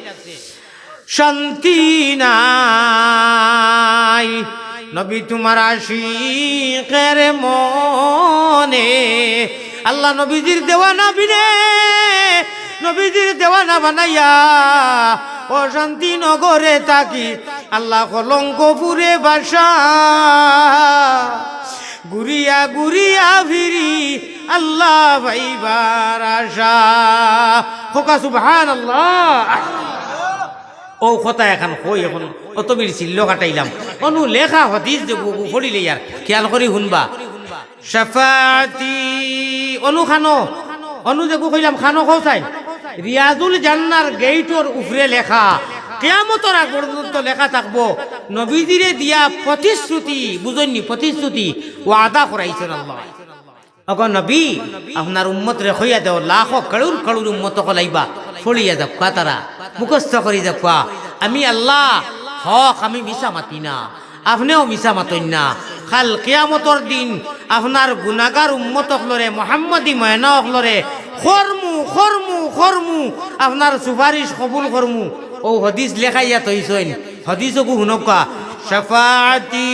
শান্তি নাই নবী তোমার আশিকের মনে। আল্লা নবীজির দেওয়ানা বিনে, নবীজির দেওয়ানা বানাইয়া অশান্তি নগরে থাকি। আল্লা কলঙ্ক ফুরে বাসা, ঘুরিয়া ঘুরিয়া ফিরি আল্লা পাইবার আশা। কউক্কা সুবহানাল্লাহ। অউ কথা এখান কই এখন, অত বিড় চিল্ল কাটাইলাম। অনু লেখা হাদিস যেগু পড়িলে ইয়ার, খেয়াল করি হুনবা। শাফাআতি, অনু খানো, অনু যেগু কইলাম খানো কও চাই। রিয়াজুল জান্নার গেইটর উপরে লেখা, কিয়ামতর আগ পর্যন্ত লেখা থাকবো, নবীজিরে দিয়া প্রতিশ্রুতি, বুঝইন নি, প্রতিশ্রুতি, ওয়াদা করাইছইন আল্লায়। অগো নবী, আপনার উম্মতরে কইয়া দেও, লাখো করুর করুর উম্মত অকল আইবা, পড়িয়া যাউক্কা তারা, মুখস্থ করি যাউক্কা। আমি আল্লা হক, আমি মিছা মাতি না, আপনেও মিছা মাতইন না। কাল কিয়ামতর দিন আপনার গুনাগার উম্মত অকলরে, মোহাম্মদী ময়না অকলরে খরমু, খরমু, খরমু, আপনার সুপারিশ কবুল খরমু। অউ হাদিস লেখাইয়া থইছইন, হাদিস অগু হুনউক্কা, শাফাআতি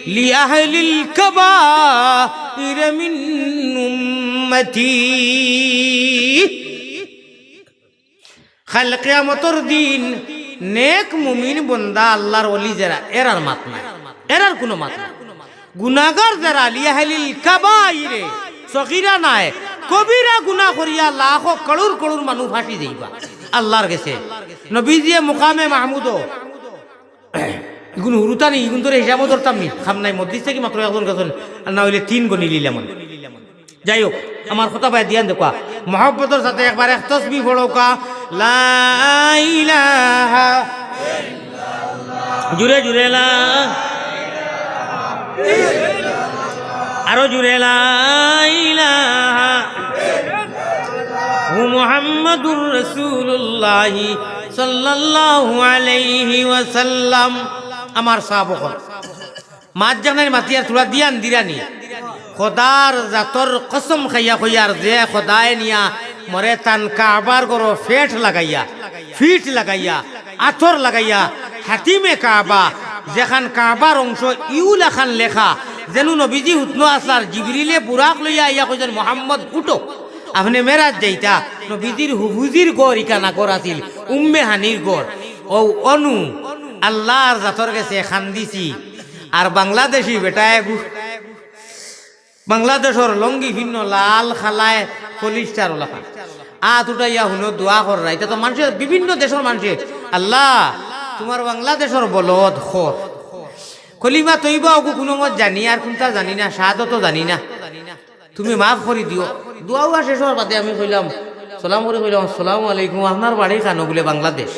লিআহলিল কাবাইর মিন উম্মতি। কাল কিয়ামতর দিন নেক মুমিন বন্দা আল্লার ওলি যেরা, এরার মাত নাই, এরার কুনু মাত নাই। গুনাগার যেরা, লিআহলিল কাবাইরে, সগিরা নায়, কবিরা গুনা করিয়া লাখো করুর করুর মানুষ ফাঁসি যাইবা আল্লার গেছে। নবীজিয়ে মুকামে মাহমুদো ইগুন হুরুতা নি, ইগুন ধরে হিসাবও ধরতাম নি। খাম নাই, মসজিদ থাকি মাত্র একজন গেছইন, আর না অইলে তিন গনি লিলাম। যাই হোক, আমার কথা বাদ দিয়া দেখবা, মহব্বতর সাথে একবার এক তসবি পড়উক্কা, লা ইলাহা, জুরে জুরে লা, আরো জুরে লা ইলাহা, হু মুহাম্মাদুর রাসূলুল্লাহ সাল্লাল্লাহু আলাইহি ওয়াসাল্লাম। আমার সাব অকল, মাত জানাই মাতিয়ার থুড়া দিয়ান দিরানি। খোদার জাতর কসম খাইয়া কইয়ার, যে খোদায় নিয়া মরে তান কাবার ঘরো ফেট লাগাইয়া, ফিট লাগাইয়া, আতর লাগাইয়া, হাতিমে কাবা, যেখান কাবার অংশ ইউলাখান লেখা, যেনু নবীজি হুতনো আছলা আর জিবরিলে বুরাক লইয়া আইয়া কইছইন, "মোহাম্মদ উঠো, আপনে মেরাজ যাইতা।" নবীজির হুফুজির ঘর ইখান আগর আছিল, উম্মে হানির ঘর। অউ অনু আল্লার জাতর গেছে খান্দিছি। আর বাংলাদেশি বেটায় গু-, বাংলাদেশর লঙ্গি ফিন্ন লাল খালায় পলিস্টার ওলাখান। আত উঠাইয়া হুনো দোয়া কররা। ইতা তো মানষে, বিভিন্ন দেশর মানষে, "আল্লা, তুমার বাংলাদেশর বলদ খর। কলিমা তৈবা অগু কুনু মত জানি, আর কুনতা জানি না, শাহাদতও জানি না।" তুমি মাফ করি দিও। দোয়া উয়া শেষ অওয়ার বাদে আমি কইলাম, সালাম করি কইলাম, "আসসালামু আলাইকুম, আপনার বাড়ি খানো?" বুলে, "বাংলাদেশ।"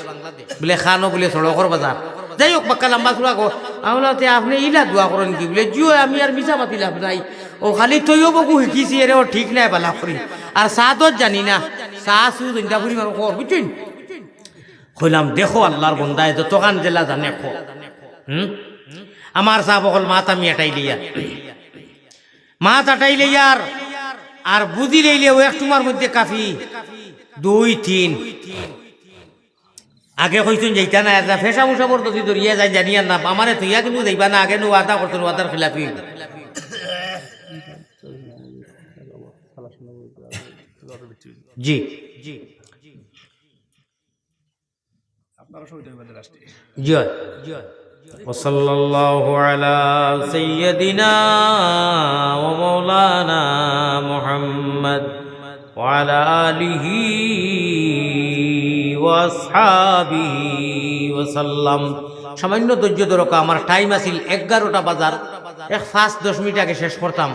বুলে, "খানো?" বুলে, "সড়কর বাজার।" যাই হোক, বাক্কা লম্বা চুড়া গো। আমি বললাম, "তে আপনে ইলা দোয়া করইন কি?" বুলে, "জিও, আমি আর মিছা মাতি লাভ নাই। অউ খালি তৈয়ব অগু হিকিছি, এরে অউ ঠিক নাই বালা করি। আর শাহাদত জানি না, শাহ সু জইন্তা ফুরি মারো কর, বুঝছইন?" কইলাম, "দেখো আল্লার বন্দায় যতখান যেলা জানে কো।" হুম? আমার সাব অকল মাত আমি এটাই লিয়া। মাত আটাই লইয়ার, আর বুঝি লইলে অউ এক টুমার মধ্যে কাফি, দুই, তিন। আগে কইছইন যাইতা না, এতা ফেশা মুশা বড় যদি ধরিয়া যায় জানি আর না, আমারে থইয়া কিন্তু যাইবা না, আগে নু ওয়াদা করছইন, ওয়াদার খিলাফি অইবো। জি, জি। আপনারা সবাই তো এবার আসছে। জি অয়। وصلى الله على سيدنا ومولانا محمد وعلى آله وأصحابه وسلم। সামান্য ধৈর্য ধরউক্কা, আমার টাইম আছিল এগারোটা বাজার, এক পাঁচ দশ মিনিট আগে শেষ করতাম।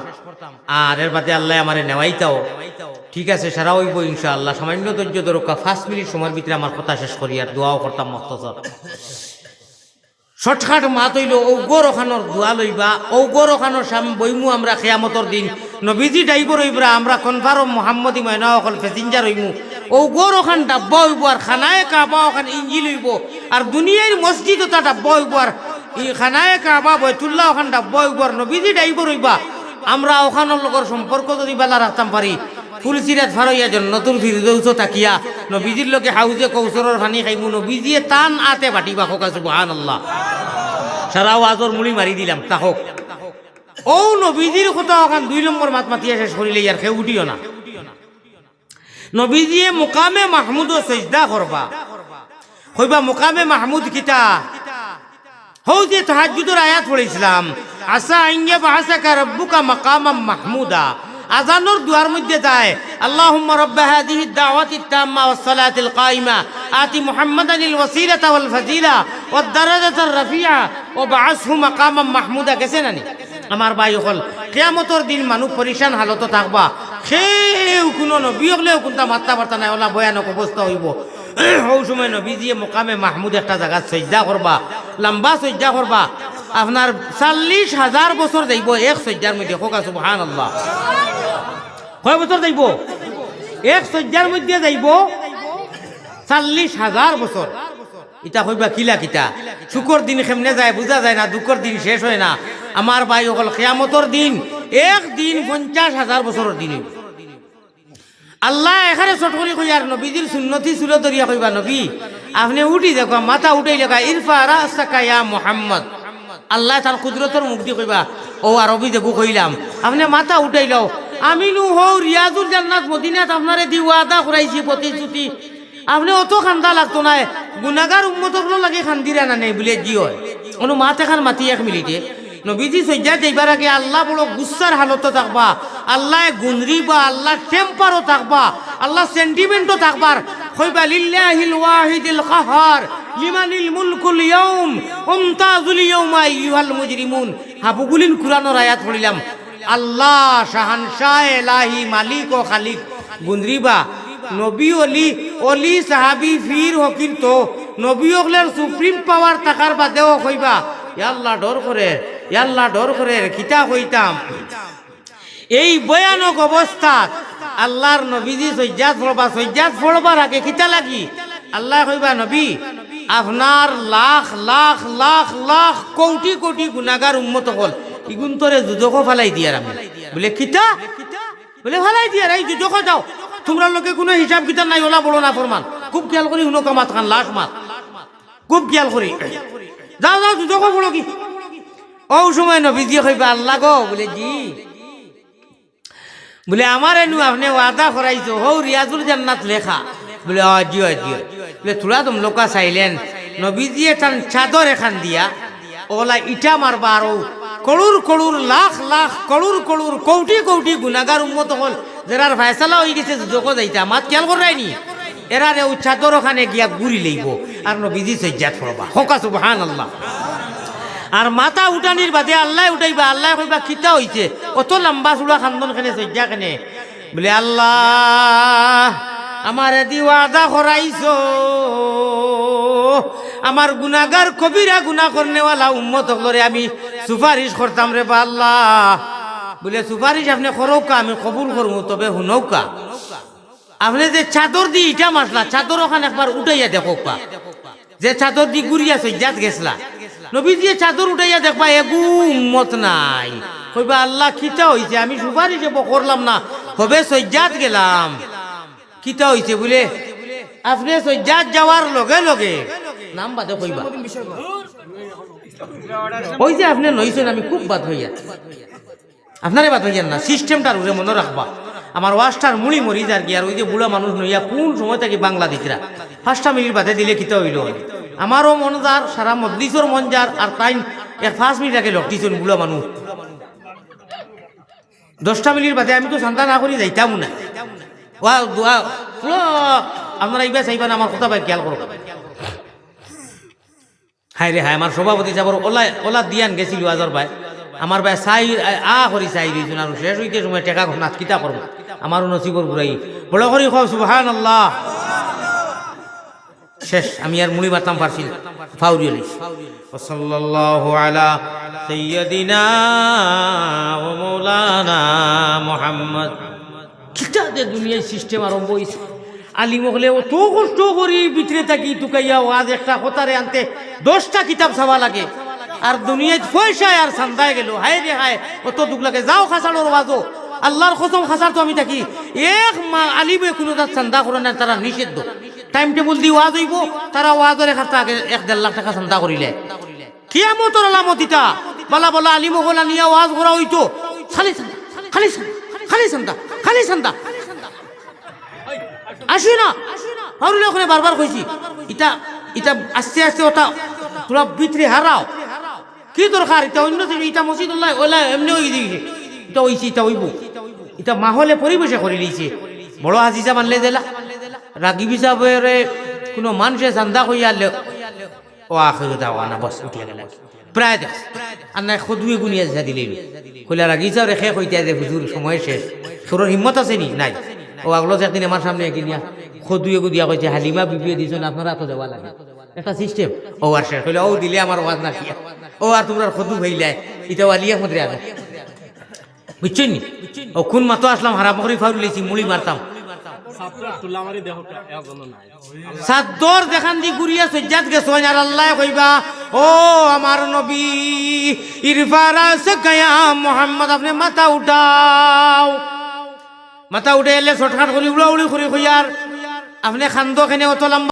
আর এর বাদে আল্লায় আমারে নেওয়াইতাও। ঠিক আছে, সারা অইবো ইনশাআল্লাহ। সামান্য ধৈর্য ধরউক্কা, পাঁচ মিনিট সময়র ভিতরে আমার কথা শেষ করি, আর দোয়াও করতাম মখতসর। শর্টকাট মাত অইলো, অউ ঘর অখানর দোয়া লইবা, অউ ঘর অখানর সামনে বইমু আমরা কিয়ামতর দিন। নবীজি ড্রাইভার অইবরা, আমরা কনফার্ম মোহাম্মদী ময়না অকল প্যাসেঞ্জার অইমু। অউ ঘর অখান ডাব্বা অইবো, আর খানায়ে কাবা অখান ইঞ্জিন অইবো, আর দুনিয়ার মসজিদ অতা ডাব্বা অইবো, আর ই খানায়ে কাবা বয়তুল্লাহ অখান ডাব্বা অইবো, আর নবীজি ড্রাইভার অইবা। আমরা অখানর লগর সম্পর্ক যদি বালা রাখতাম পারি, ফুলসিরাত ফার অইয়া জন্নতুল ফিরদৌসো থাকিয়া নবীজির লগে হাউজে কৌসরর পানি খাইমু, নবীজিয়ে তান আতে বাটিবা। কউক্কা সুবহানাল্লাহ। সারা ওয়াজর মুড়ি মারি দিলাম, তা কউক। অউ নবীজির কথা অখান দুই নম্বর মাত মাতিয়া শেষ করিলে ইয়ার কেউ উঠিও না। নবীজিয়ে মুকামে মাহমুদো সইজদা করবা। কইবা, "মুকামে মাহমুদ কিতা?" হউ যে তাহাজ্জুদর আয়াত পড়ছিলাম, "আসা আন ইয়াবআসাকা রাব্বুকা মাকামাম মাহমুদা।" আজানর দোয়ার মধ্যে যায়, "আল্লাহুম্মা রাব্বা হাযিহিদ দাওয়াতিত তাম্মা ওয়াস সালাতিল কাইমা, আতি মুহাম্মাদানিল ওয়াসিলাতা ওয়াল ফাজিলা ওয়াদ দারাজাতার রাফিআ ওয়াবআসহু মাকামাম মাহমুদা।" গেছে না নি? আমার ভাই অকল, কিয়ামতর দিন মানুষ পরিশান হালতো থাকবা। কেউ কুনু নবী অকলেও কুনতা মাততা পারতা নায়, অলা ভয়ানক অবস্থা অইবো। হউ সময় নবীজিয়ে মুকামে মাহমুদ একটা জাগাত সইজদা করবা, লম্বা সইজদা করবা। আপনার চল্লিশ হাজার বছর যাইবো এক সইজদার মধ্যে। কউক্কা সুবহানাল্লাহ। কয় বছর যাইবো? এক সইজদার মধ্যে যাইবো চল্লিশ হাজার বছর। ইতা কইবা কিলা কিতা? সুখর দিন কেমনে যায় বুঝা যায় না, দুখর দিন শেষ অয় না। আমার ভাই অকল, কিয়ামতর দিন এক দিন পঞ্চাশ হাজার বছরর দিন অইবো। আল্লায় এখানে চট করি কইয়ার নবীজির সুন্নতি চুলো ধরিয়া কইবা, "নবী, আপনে উঠি যাউক্কা, মাথা উঠাই যাউক্কা, ইরফা রাসাকা ইয়া মুহাম্মদ।" আল্লায় তান কুদরতর মুখদি কইবা, অউ আরবি যেগু কইলাম, "আপনে মাথা উঠাই লও, আমি নু হউ রিয়াজুল জান্নাত মদিনাত আপনারে দি ওয়াদা করাইছি, প্রতিশ্রুতি।" আপনে অত কান্দা লাগতো নায়, গুনাগার উম্মত অকলর লাগি কান্দিরা না নি বুলে, "জি অয়।" অনো মাত এখান মাতি এক মিনিটে। নবীজি সইজদাত যাইবার আগে আল্লা বড় গুচ্ছার হালতো থাকবা, আল্লায় গুনরিবা, আল্লা টেম্পারো থাকবা, আল্লা সেন্টিমেন্টো থাকবার। কইবা, "লিল্লাহিল ওয়াহিদিল কাহহার।" লিমানিল মুলকুল ইয়াউম, ওয়ামতাজুল ইয়াউমা আইয়ুহাল মুজরিমুন। হাবুগুলিন কুরআনর আয়াত পড়িলাম। আল্লাহ শাহানশাহ এলাহি, মালিক ও খালিক। গুনরিবা, নবী, অলি, অলি, সাহাবী, পীর, ফকির তো নবী অকলর সুপ্রিম পাওয়ার থাকার বাদেও কইবা, "ইয়া আল্লাহ, ডর করের, ইয়া আল্লাহ, ডর করের, কিতা কইতাম।" এই ভয়ানক অবস্থাত আল্লাহর নবীজি সইজ্জাত পড়বা, সইজ্জাত পড়বার আগে কিতা লাগি? আল্লায় কইবা, "নবী, আপনার লাখ লাখ লাখ লাখ কোটি কোটি গুনাগার উম্মত অকল, ইগুনতরে দুজখো ফালাই দিয়ার আমি।" বুলে, "কিতা?" বুলে, "ফালাই দিয়ার, এই দুজখো যাও, তুমরার লগে কুনু হিসাব কিতাব নাই, অলা বড় নাফরমান।" খুব খিয়াল করি হুনো, কামাত খান লাশ মাত, খুব খিয়াল করি। "যাও, যাও, দুজখো পড়ো কি।" অউ সময় নবীজিয়ে কইবা, "আল্লাহ গো," বুলে, "জি।" বুলে, "আমারে নু আপনে ওয়াদা করাইছো, হউ রিয়াজুল জান্নাত লেখা।" বুলে, "অয়, জি অয়, জি অয়।" বুলে, থুড়া দম লউক্কা সাইলেন্ট। নবীজিয়ে তান চাদর এখান দিয়া অলা ইটা মারবা, আর অউ করুর করুর, লাখ লাখ, করুর করুর, কৌটি কৌটি গুনাগার উম্মত অকল, যেরার ফায়সালা অইগেছে দুজখো যাইতা, মাত খিয়াল কররায়নি? এরারে অউ চাদর অখানে গিয়া গুরি লইবো, আর নবীজি সইজ্জাত পড়বা। কউক্কা সুবহানাল্লাহ। আর মাথা উঠানির বাদে আল্লায় উঠাইবা, আল্লায় কইবা, "কিতা অইছে? অত লাম্বা চুড়া কান্দন কেনে, সইজ্জা কেনে?" বুলে, "আল্লাহ, আমারে দি ওয়াদা করাইছো, আমার গুনাগার কবিরা গুনা করনেওয়ালা উম্মত অকলরে আমি সুপারিশ করতাম রেবা আল্লাহ।" বুলে, "সুপারিশ আপনে করউক্কা, আমি কবুল করমু, তবে হুনউক্কা।" আপনে যে চাদর দি ইটা মারছলা, চাদর অখান একবার উঠাইয়া দেখউক্কা। যে চাদর দি গুরিয়া সইজ্জাত গেছলা, নবীজিয়ে চাদর উঠাইয়া দেখবা, এগু উম্মত নাই। কইবা, "আল্লাহ, কিতা অইছে? আমি সুপারিশ এবো করলাম না, হবে সইজ্জাত গেলাম। কিতা অইছে?" বুলে, "আপনে সইজ্জাত যাওয়ার লগে লগে," নাম বাদে কইবা, "অউ যে আপনে নইছইন, আমি খুব বাদ অইয়া।" আপনারে বাদ অইয়ার না, সিস্টেমটার উপরে মনো রাখবা। আমার ওয়াজটার মুড়ি মরি যার গিয়া, আর অউ যে বুড়া মানুষ নইয়া কুন সময় থাকি বাংলা দিতরা, পাঁচটা মিনিট বাদে দিলে কিতা অইলো? আমারও মন যার, সারা মজলিসর মন যার, আর তাইন এক পাঁচ মিনিট আগে লটিছইন বুড়া মানুষ। দশটা মিনিট বাদে আমি তো চান্দা না করি যাইতামও না। ওয়া, দোয়া, পুরা আপনারা ইবা চাইবা না, আমার কথা ভাই খিয়াল করো। হায় রে হায়, আমার সভাপতি সাবর অলা, অলা দিয়ান গেছিল আজর ভাই। আমার ভাই চাই, আ, আ করি চাই রইছইন, আর শেষ অইতে সময় টেকা নাত কিতা করমু। আমারও নসিবর বুড়াই। বড় করি কও, "সুবহানাল্লাহ।" শেষ, আমি আর মুড়ি মারতাম পারছি না। ফাউরি অইলিস। ওয়া সাল্লাল্লাহু আলা সাইয়্যিদিনা ওয়া মাওলানা মুহাম্মদ। কিতা যে দুনিয়ার সিস্টেম আরম্ভ অইছে। আলিম অকলে অত কষ্ট করি ভিতরে থাকি তুকাইয়া ওয়াজ একটা কথারে আনতে দশটা কিতাব চাওয়া লাগে। আর দুনিয়াত পয়সায় আর চান্দায় গেল। হায় রে হায়, অত দুখ লাগে। যাও খাছাড়র ওয়াজো। আল্লাহর কসম খাছাড় তো আমি থাকি। এক মা আলিমে কুনু জাত চান্দা করে না, তারা নিষিদ্ধ। টাইম টেবুল দি ওয়াজ অইবো, তারা ওয়াজর এক হাপ্তা আগে এক দেড় লাখ টেকা চান্দা করিলে। কিয়ামতর আলামত ইতা। বালা বালা আলিম অকল আনিয়া ওয়াজ করা অইতো। খালি চান্দা, খালি চান্দা, খালি চান্দা, খালি চান্দা। আসি না। ফাউরিলে অখনে বারবার কইছি। ইতা, ইতা আস্তে আস্তে অটা পুরা ভিতরে হারাও। কি দরকার? ইতা অইন্য যে ইতা মসজিদ অইলা, অইলা এমনে অই দিছে। ইতা অইছে, ইতা অইবো। ইতা মাহলে পরিবেশে করি লইছে। বড় আজিজা মানলে দিলা। রাগিব হিসাবে কুনু মানষে চান্দা কইয়া লে-, ওয়া আখিরু দাওয়ানা, বস, উঠিয়া গেলা। প্রায় দেখ, আর নাই, খদুয়ে গুনিয়া যা দিলে। কইলা, "রাগিছাও রে, খে কইতে যে হুজুর, সময় শেষ।" তোর হিম্মত আছে নি? নাই। অউ আগলো যে একদিন আমার সামনে এগিয়ে নিয়া খদুয়ে গুদিয়া কইছে, "হালিমা বিবিয়ে দিছইন, আপনারা তো দেওয়া লাগে।" একটা সিস্টেম। অউ আর শেষ। কইলা, "অউ দিলে আমার ওয়াজ না কিয়া? অউ আর তুমরার খদু ভাইলাই, ইতা ওয়ালি আহমদ রে আনো।" বুঝছইন নি? অউ কুন মাতো আসলাম, হারাম করি ফাউরি লইছি, মুড়ি মারতাম। ছাত্র তুলা মারি দেখো, একজনও নাই। চাদর যেখান দি গুরিয়া সজ্জাত গেছইন, আর আল্লায় কইবা, "ও আমার নবী, ইরফা রাসাকা ইয়া মুহাম্মদ, আপনে মাথা উঠাও।" মাথা উঠাইলে shortcut করি উড়াউড়ি করি কইয়ার, "আপনে কান্দো কেনে অত লম্বা?"